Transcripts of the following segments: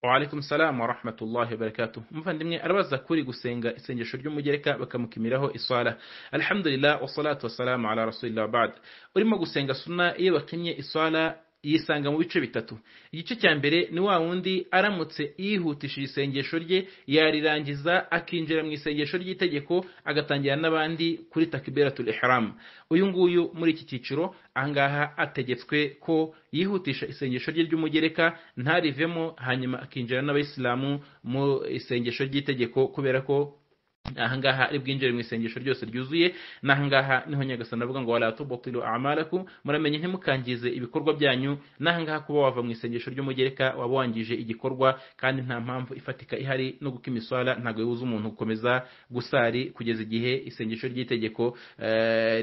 Wa salam wa rahmatullahi wa barakatuh. Umuvandimwe arabaza kuri gusenga isengesho ry'umugereka bakamukimiraho iswala. Alhamdulillah wa salatu wa salamu ala rasulillah wa ba'd. Urimo gusenga suna iyo bakimye iswala yisanga mu bice bitatu. Igice cya mbere ni wa wundi aramutse yihutishije isengesho rye yarirangiza akinjira mu isengesho ry'itegeko agatangira n'abandi kuri takbiratul ihram. Uyu nguyu muri iki cyiciro ahangaha ategetswe ko yihutisha isengesho rye ry'umugereka ntarivemo, hanyuma akinjira n'abayisilamu mu isengesho ry'itegeko, kubera ko ahangaha ari bwinjire mu isengesho ryose ryuzuye. N'ahangaha niho Nyagasani avuga ngo wala tubtilu a'malakum, muramenye ntimukangize ibikorwa byanyu. N'ahangaha kuba wava mu isengesho ry'umugereka waba wangije igikorwa kandi nta mpamvu ifatika ihari, no gukima iswala ntabwo bibuza umuntu gukomeza gusari kugeza igihe isengesho ry'itegeko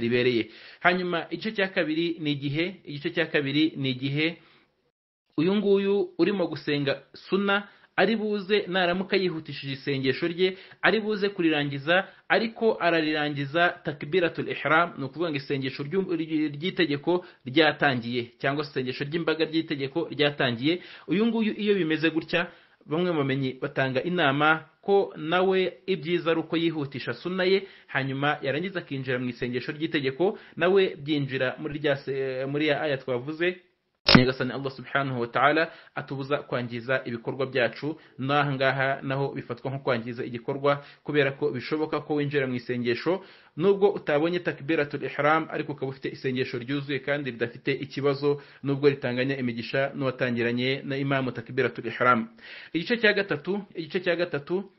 ribereye. Hanyuma igice cya kabiri ni igihe, igice cya kabiri ni igihe uyu nguyu urimo gusenga suna ari buze naramuka yihutishije isengesho rye ari buze kurirangiza, ariko ararirangiza takbiratul ihram, ni ukuvuga ngo isengesho ry'itegeko ryatangiye cyangwa isengesho ry'imbaga ry'itegeko ryatangiye. Uyu nguyu iyo bimeze gutya, bamwe mu bamenyi batanga inama ko nawe ibyiza ari uko yihutisha suna ye, hanyuma yarangiza akinjira mu isengesho ry'itegeko, nawe byinjira muri ya aya twavuze. Nyagasani Allah subhanahu wa ta'ala atubuza kwangiza ibikorwa byacu, n'ahangaha naho bifatwa nko kwangiza igikorwa, kubera ko bishoboka ko winjira mu isengesho nubwo utabonye takbiratul ihram, ariko ukaba ufite isengesho ryuzuye kandi ridafite ikibazo, nubwo ritanganya imigisha n'uwatangiranye na imamu takbiratul ihram. Igice cya gatatu, igice cya gatatu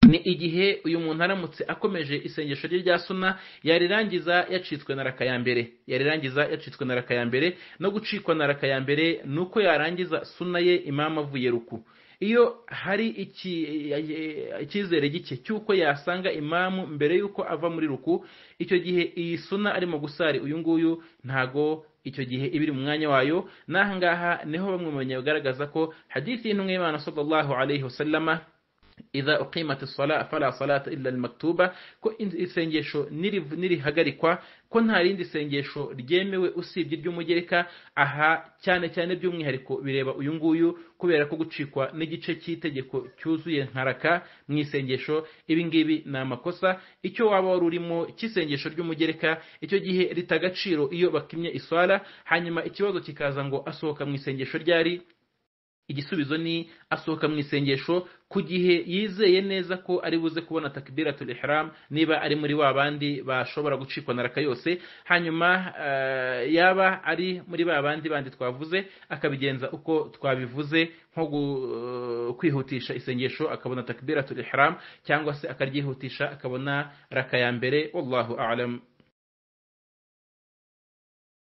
ni igihe uyu muntu aramutse akomeje isengesho rye rya suna yarirangiza yacitswe na raka ya mbere, yarirangiza yacitswe na raka ya mbere. No gucikwa na raka ya mbere nuko yarangiza suna ye imamu avuye ruku. Iyo hari icyizere gike cy'uko yasanga imamu mbere y'uko ava muri ruku, icyo gihe iyi suna arimo gusari uyu nguyu ntago icyo gihe ibiri mu mwanya wayo. N'ahangaha niho bamwe mu bagaragaza ko hadithi y'intumwa y'Imana sallallahu alayhi wasallama idha uqimat as-salah fala salata illa al-maktuba, ko isengesho nirihagarikwa ko nta rindi sengesho ryemewe usibye ry'umugereka. Aha cyane cyane by'umwihariko bireba uyu nguyu, kubera ko gucikwa n'igice cy'itegeko cyuzuye nkaraka mu isengesho, ibi ngibi ni amakosa. Icyo waba wari urimo cy'isengesho ry'umugereka icyo gihe rita agaciro iyo bakimye iswala. Hanyuma ikibazo kikaza ngo asohoka mu isengesho ryari? Igisubizo ni asohoka mu isengesho ku gihe yizeye neza ko ari buze kubona takbiratul ihram, niba ari muri wa bandi bashobora gucikwa na raka yose. Hanyuma yaba ari muri ba bandi bandi twavuze akabigenza uko twabivuze, nko kwihutisha isengesho akabona takbiratul ihram, cyangwa se akaryihutisha akabona raka ya mbere. Wallahu a'lam.